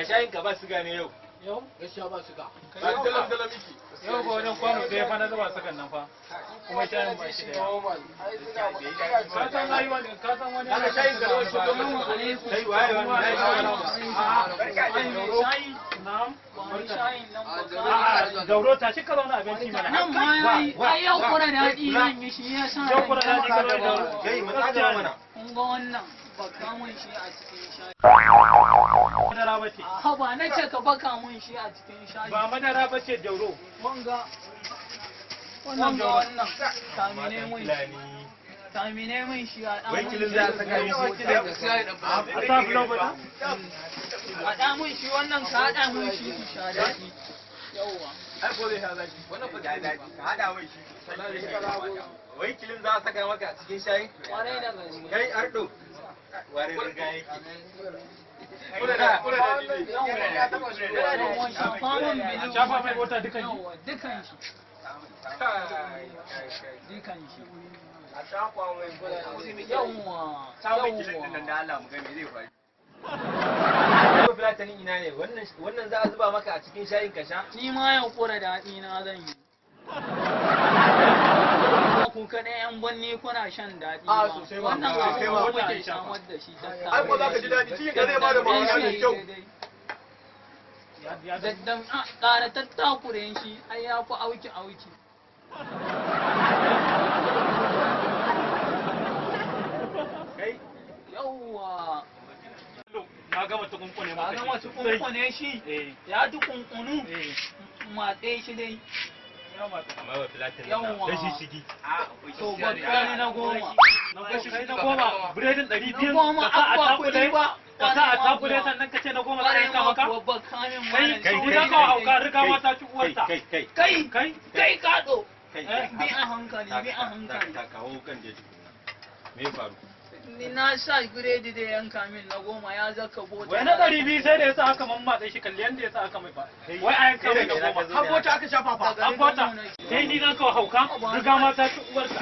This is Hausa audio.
Ya shayin ka ba siga ne yau. Yau? Gaskiya ba siga. Ba dalam dalam yake. Yau ba wajen kwano ɗaya fa na zuba sigan nan fa. Kuma shayin ba shi da yawa. Ka san ai wani, ka san wani. Kaga shayin ka da wasu Assalamu Kai waye wannan? alaikum. Shayi, Na'am. ba ni shayin nan ba. A'a, Jauro tashi ka zauna a benci mana. Nan ma yayi, ai yau kura daɗi zan yi shi ya sa. Yau kura daɗi ka zauna Jauro. Kai mu tsaga mana. Kun ga wannan, baka mun shi a cikin shayi. Madara bace. Haba na ce ka baka mun shi a cikin shayi. Ba madara bace Jauro. Wanga, wanga wannan, tamine mun shi. Tamine mun shi a ɗan Wai mun kilin shi. za a saka mishi. A sa fulo bata? Haɗa mun shi wannan ka haɗa mun shi in sha daɗi. Yawwa. Ai ko zai sha zaki. Wannan fa da daɗi. Ka hada mai shi. Wai kilin za a saka maka a cikin shayin? Kwarai da gaske. Kai Ardo. Ware riga yake. Kula da kula da ni. Yawwa, shafa mun A bilu. shafa mai bota dukan shi. Yawwa, dukan shi. Kai kai kai. Dukan shi. A shafa mai kula da Yawwa. Samun kilin din nan Yawwa. da Allah mu ga me zai faru. Fulatanin ina ne wannan wannan za a zuba maka a cikin shayin ka sha? Ni ma yau kura daɗi na zan yi. Ku kaɗai 'yan banni kuna shan daɗi A, ba. sosai ma. Wannan Sosai ma. abu muke samar da shi Ai ko za ka ji daɗi cikin ka zai bada ma'ana mai kyau. Ya Daddan a ƙara tattakure shi ai ya fi auki auki. Kai Yawwa. Na gama tukunkune Ka maka. gama tukunkune shi. Eh. Ya tukunkunu. Eh. Matse shi dai. Ya matsa. amma ba fulatanin Yawwa. na. Da shi shigi. To bakani na goma. Na goma kai na goma. Biredin ɗari Na biyu. goma Ka sa a abba takule. kuɗi ba. Ka sa a takule sannan ka ce na goma za a yanka maka. Kwarai ma kuwa bakamin Kai malam kai sauri ni za ka hauka riga ma ta ci uwarta. Kai kai Kai Kai. kai kaɗo. kai. Bi a hankali bi a hankali. Ta kawo kan da tukuna. Me ya faru? Ni na sa biredi da yanka min na goma ya zaka bota. Wai na 200 sai da yasa aka mammatse shi kalli yanda yasa aka mai ba. Wai a yanka mai na goma. Har bota aka shafa fa. An bota. Kai ni za ka hauka riga ma ta ci uwarta.